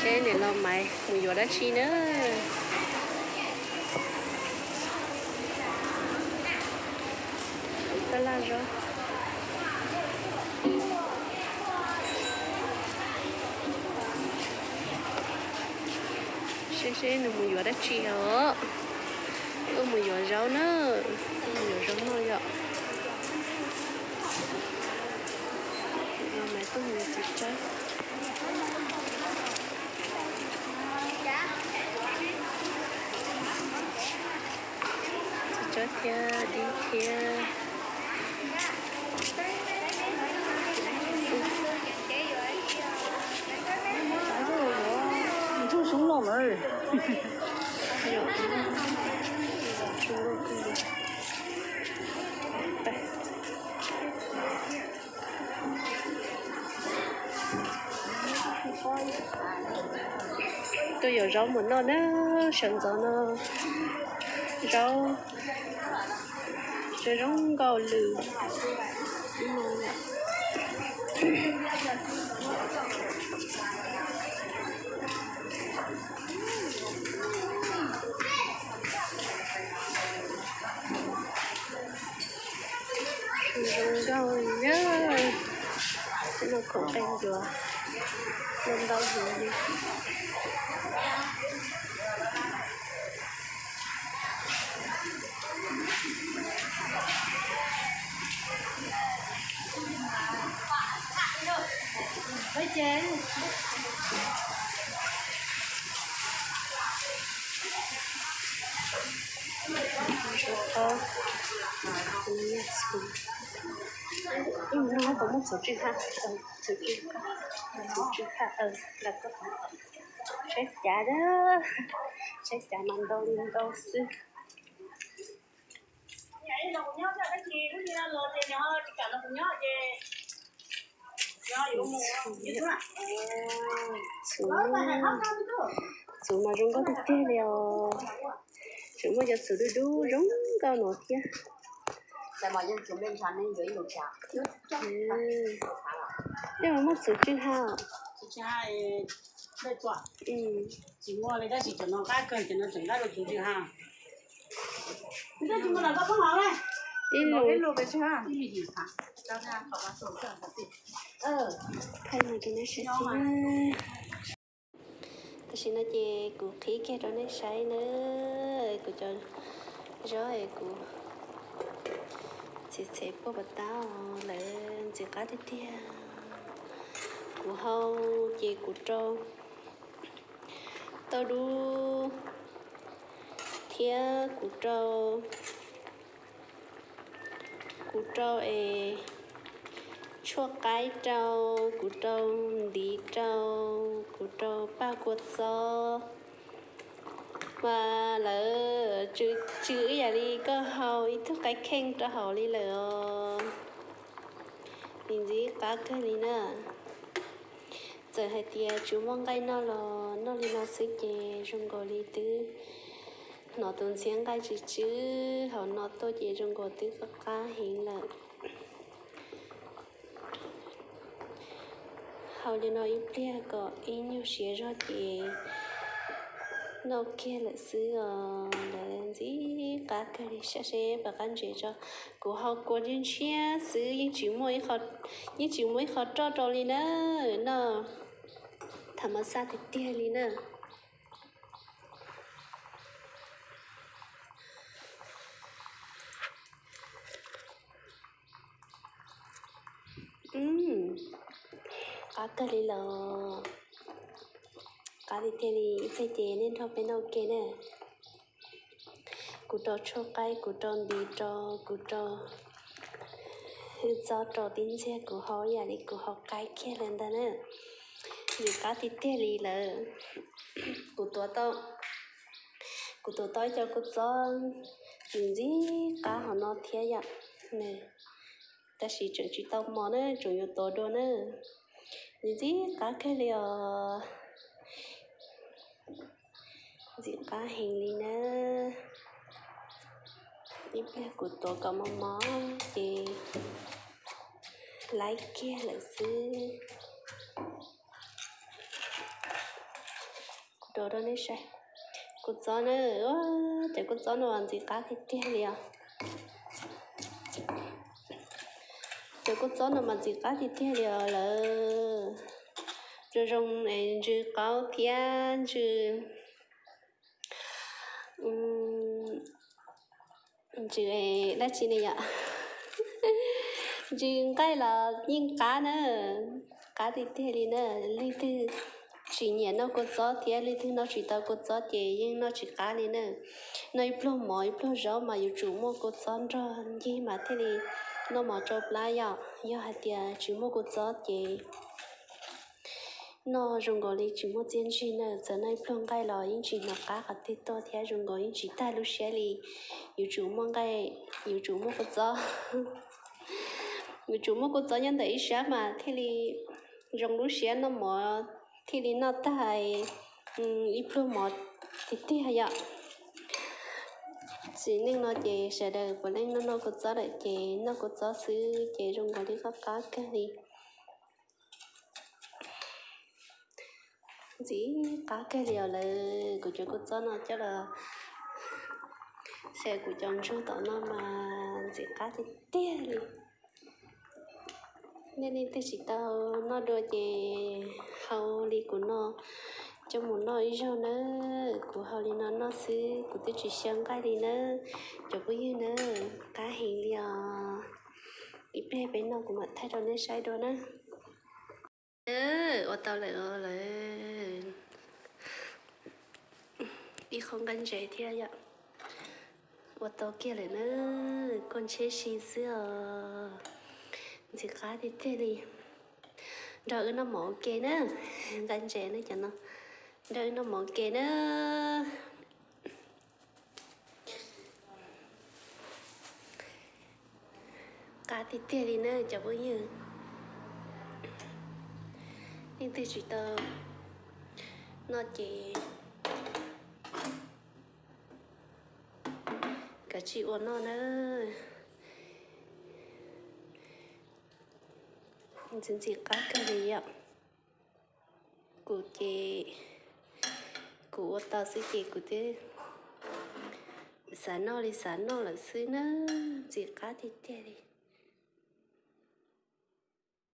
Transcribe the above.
Seb niam laus Maiv mus yuav dab tsi na. Tab laj zaub. Seb seb nws mus yuav dab tsi os. Tuaj mus yuav zaub na. Tuaj mus yuav zaub noj yom. Maiv tuaj mus yuav txiv tsawb. Txiv tsawb thiab dib thiab. Ntsuj xyoob loj lawm. Tuaj yuav zaub mus noj na, sawv ntxov no zaub zoo zoo nkauj lws. Zoo nkauj li na. Tej no khoom qee yuav, ntau ntau heev li. Ib hnub puas muaj txhuv tswj haj? Txhuv tswj, txhuv tswj haj, saib cav, saib cav mas ntau li ntau xwb. Txhuv, txhuv mas zoo nkauj tiag tiag li os. Tseem muaj cov txhuv dub dub zoo nkauj no thiab. Tej mas muaj txhuv tswj haj. Ib lus, ib lus thaij mus rau nej saib xwb na. Tam sim no ces kuv qhib kiag rau nej saib na, kuv cov zaub es kuv txhij txhev puag pas tab lawv ntxim qab tiag tiag. Kuv hau ces kuv rau tauj dub thiab kuv rau, kuv rau es tshuaj qaib rau, kuv rau ntiv rau, kuv rau paj kua txob. Mas lawv tsw tsw ib yam li koj hau ib tug qaib kheej rau hauv li lawm os. Ntxim ntxim qab kawg li na. Txawm hais tias tsis muaj nqaij noj los noj li no xwb ces zoo nkaus li twb hnov tus ntxhiab nqaij tsw tsw hauv no tuaj ces zoo nkaus twb qab qab heev lawm. Hau li no ib pliag kom ib nyuag siav zog ces noj kiag lawm xwb os. Lawv ntxim qab kawg li, saib seb puas qab ntses tso. Kuv hau kua ntshiab ntshiab xwb, yeej tsis muaj ib qho, yeej tsis muaj ib qho roj rau li na. Noj tham mas xaj tiag tiag li na. Qab kawg li los, qab tiag tiag li. Ib pliag ces nej nrog peb noj ua ke na. Kuv rau tshuaj qaib, kuv rau ntiv rau, kuv rau hwj txob rau tib ntxiag, kuv hau ib yam li kuv hau qaib kiag lawm ntag na. Ntxim qab tiag tiag li lawm. Kuv tuav tau, kuv tuav tau ib co kua txob ntxim ntxim qab hauv no thiab yom. Tab sis tseem tsis tau mos na, tseem yuav tuav dua na. Ntxim ntxim qab kawg li os. Ntxim qab heev li na. Ib pliag kuv tuav kom mos mos ces laib kiag lawm xwb. Rau rau nej saib, kua txob na, cov kua txob no mas ntxim qab tiag tiag li os. Cov kua txob no mas ntxim qab tiag tiag li os lawm. Zoo zoo es ntsw qaub thiab ntsw, ntsw dab tsi ne yom? Ntsw nqaij los yeej qab na, qab tiag tiag li na. Leej twg tsis nyiam noj kua txob thiab leej twg noj tsis tau kua txob ces yeej noj tsis qab li na. Noj ib pluag mov ib pluag zaub mas yuav tsum muaj kua txob nrog ncig mas thiaj li noj mov tsau plab yom. Yog hais tias tsis muaj kua txob ces noj zoo nkaus li tsis muaj txiaj ntsig na. Txawm noj ib pluag nqaij los yeej tsis hnov qab qhov twg tuaj thiab zoo nkaus yeej tsis tag lub siab li. Yuav tsum muaj nqaij, yuav tsum muaj kua txob, yuav tsum muaj kua txob nyob ntawm ib sab mas thiaj li zoo lub siab noj mov, thiaj li noj tag ib pluag mov tiag tiag yom. Txiv neej no ces sawv daws puav leej noj noj kua txob lawm ces noj kua txob xwb ces zoo nkaus li qab qab kawg li. Ntxim qab kawg li os lawm, kuv cov kua txob no coj los xyaw kuv cov ntsuag tom no mas ntxim qab tiag tiag li. Nej leej twg tsis tau noj dua ces haus li kuv no coj mus noj ib zaug nawb. Kuv haus li no noj xwb kuv twb tsis xyaw nqaij li nawb cov phooj ywg nawb, qab heev li os. Ib pliag peb noj kuv mam thaij rau nej saib dua na. Ua tau lawm os lawm. Ib qho nqaij ntses thiab yom. Ua tau kiag lawm na, kua ntsheb si xwb os. Ntxim qab tiag tiag li. Nrog wb noj mov ua ke na, nqaij ntses na cov no. Nrog wb noj mov ua ke na. Qab tiag tiag li na cov phooj ywg. Leej twg tsis tau noj ces kav tsij ua noj na. Ntxim ntxim qab kawg li yom. Kuv ces kuv ua tau xwb ces kuv twb xav noj li xav noj lawm xwb na, ntxim qab tiag tiag li.